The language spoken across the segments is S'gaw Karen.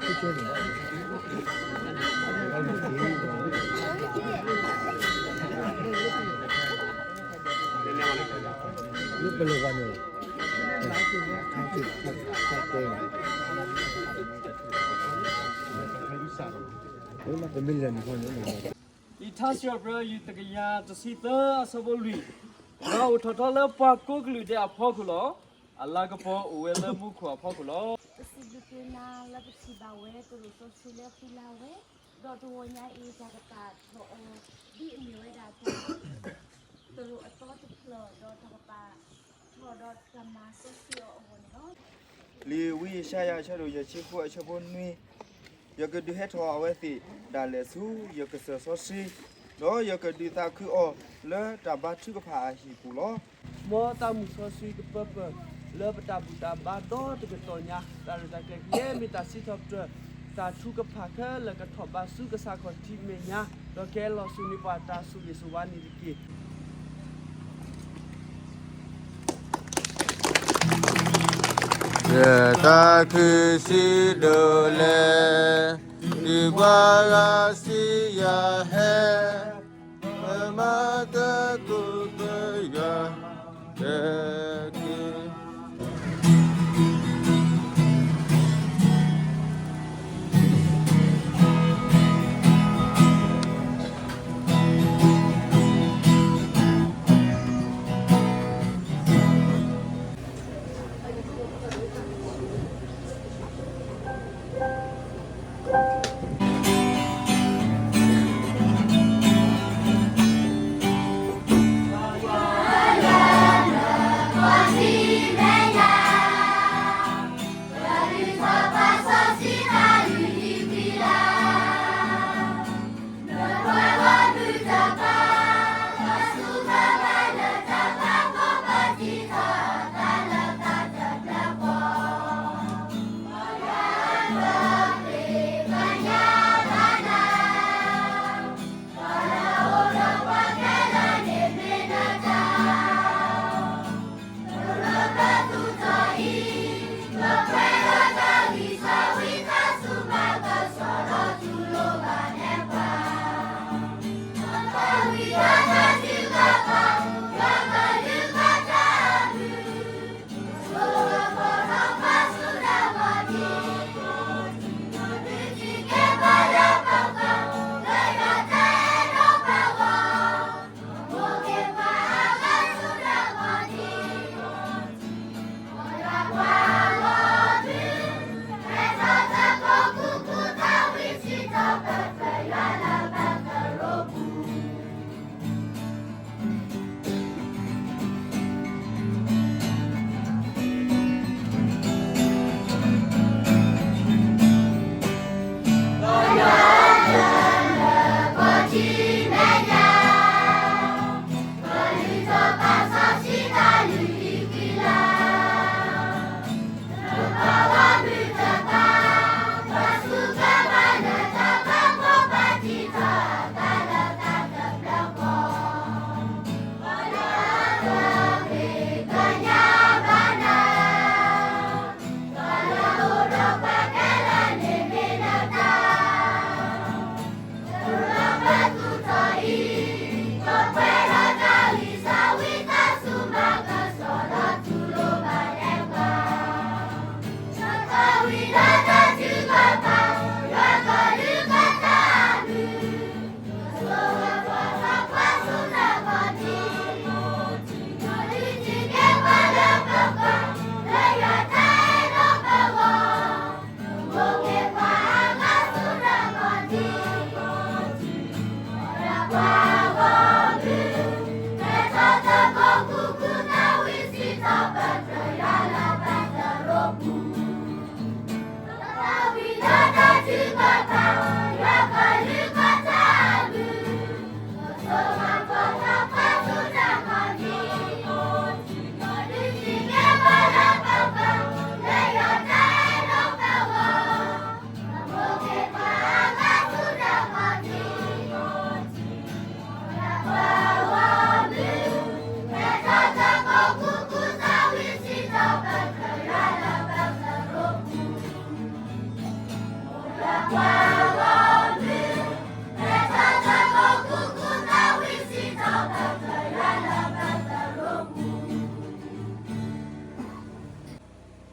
လံာ်ထါစံးပတြၢၤ ယူၢ်တကယၤတဆံသၢ အဆၢဖိလွံၢ်, ဒီးအိၣ်ထီၣ်ထီလၢပှၤကိးကလုာ်ဒဲးအဖီခိၣ်လီၤ. အလၤကပီၤအိၣ်ဝဲလၢမူခိၣ်အဖီခိၣ်လီၤ. ပစံးဘျုးက့ၤနၤလၢပထံၣ်ဘၣ်ဝဲ ကရူၢ်စီဆှံလၢဃံလၤဝဲ, ဒီးတဂီၤညါအံၤ တၢ်ကပာ်ထီၣ်အီၤ ဒ်အမ့ၢ်ဝဲဒၣ်တၢ် ကရူၢ်အသီတဖျၢၣ် ဒီးတၢ်ကပာ်ထီၣ်ဒီးတၢ်မၤစီဆှံအီၤအဂီၢ်န့ၣ်လီၤ. လံာ်ဝံယၡါယၤ အဆၢဒိၣ်ယဲၢ်ဆံဃု အဆၢဖိနွံ, ယကဒုးဟဲထီၣ်အဝဲသ့ၣ်ဒၣ်လဲာ်ဆူယကစၢၢ်စီဆှံ, ဒီးယကဒုးသးခုအီၤလၢတၢ်ဘါထုကဖၣ်အဟံၣ်ပူၤလီၤ. မ်တၢ်မုၢ်စီဆှံကပၢပၢၢ်လၢပတၢ်ဘူၣ်တၢ်ဘါဒီတကတီၢ်ညါ, တၢ်ရဲၣ်တၢ်ကျဲၤကယဲၢ်မ့ၢ်တၢ်စံးထီၣ်ပတြၢၤ တၢ်ထုကဖၣ်ခဲလၢာ်ကထီၣ်ဘးဆူကစၢ်ခီၣ်ထံးမဲာ်ညါ, ဒီးကဟဲလီၤဆူန့ၢ်ပှၤတၢ်ဆိၣ်ဂ့ၤဆိၣ်ဝါန့ၣ်တက့ၢ်. ယသးခုဆံးဒိၣ်လဲၣ်, ဒုးပှၤဂၤစံးယၤဟဲ, ပမၤကဲကုၢ်ကယၤ, ကဲက့ၤ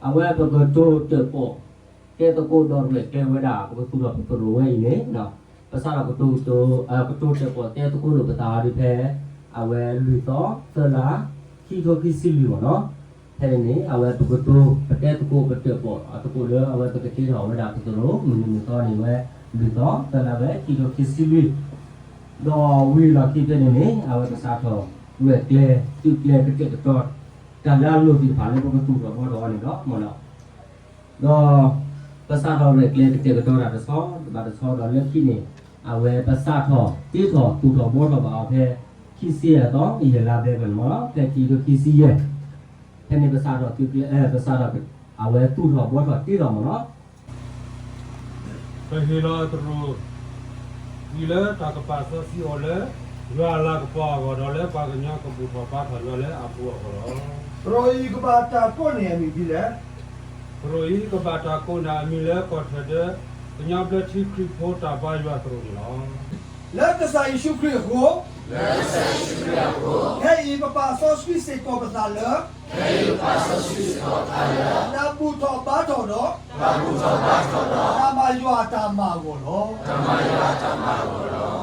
အဝဲပကတိၤတၢၣ်ပီၣ် တဲသကိးဒီးရဲၣ်ကျဲၤဝဲဒၣ် ပကသူၣ်ထီၣ်ပသရိာ်ဝဲအံၤန့ၣ်, ပစးထီၣ်ကတိၤ ကတိၤတၢၣ်ပီၣ်တဲသကိးလိာ်ပသးအီၤဒ်ဖဲ အဝဲလွံၢ်သီ သၢလါ ခံကထိခံဆံလွံၢ်မ့ၢ်နီၤ. ဖဲန့ၣ်န့ၣ် အဝဲပကတိၤ ပတဲသကိး ပတၢၣ်ပီၣ်အသကိးလၢ အဝဲပကတ့ထီၣ်ဝဲဒၣ်ပသရိာ် မုၢ်နံၤမုၢ်သီန့ၣ်ဝဲ လွံၢ်သီ သၢလါဝဲ ခံကထိခံဆံလွံၢ် ဒီးဝံၤလီၢ်ခံဖဲန့ၣ်န့ၣ် အဝဲပစးထီၣ် ရဲၣ်ကျဲၤ သုးကျဲၤကတဲာ်ကတီၤ တၢ်လၢအလိၣ်သ့ၣ်တဖၣ်လၢပကသူၣ်ထီၣ်ဘှီထီၣ်အီၤန့ၣ်လီၤမ့ၢ်နီၤ. ဒီး ပစးထီၣ်ရဲၣ်ကျဲၤကတဲာ်ကတီၤတၢ်တဆီဘၣ်တဆီဒီးလၢခံန့ၣ် အဝဲပစးထီၣ်တ့ထီၣ်သူၣ်ထီၣ်ဘှီထီၣ်ဘၣ်အီၤဖဲ ခံဆံယဲၢ်သီ ယဲၢ်လါဖဲန့ၣ်မ့ၢ်နီၤ ဖဲခံကထိခံဆံယဲၢ် ဖဲန့ၣ်ပစးထီၣ်သုးကျဲၤ ပစးထီၣ် အဝဲသူၣ်ထီၣ်ဘှီထီၣ်တ့ထီၣ်မ့ၢ်နီၤ. ပဟ့ၣ်လီၤသရိာ် ဝံၤလၢတၢ်ကပာ်စီဆှံအီၤလၢ ယွၤအလၤကပီၤအဂီၢ် ဒီးလၢပှၤကညီကဘူၣ်ထီၣ်ဘါထီၣ်ယွၤလၢအပူၤအဂီၢ်လီၤ. သရိာ်အံၤကဘၣ်တၢ်ကိးန့ၢ်အမံၤဒ်လဲၣ်. သရိာ်အံၤကဘၣ်တၢ်ကိးန့ၢ်အမံၤလၢကီၢ်ထၢၣ်ဒၢ ကညီဘျၢထံခရံာ်ဖိတၢ်ဘါယွၤသရိာ်န့ၣ်လီၤ. လၢကစၢ်ယ့ၣ်ၡူးခရံာ်အဃိ ခဲအံၤပပာ်စီဆှံစ့ၢ်ကီးပသးလၢ တၢ်ဘူၣ်ထီၣ်ဘါထီၣ်ဒီး တၢ်မၤယွၤအတၢ်မၤအဂီၢ်လီၤ.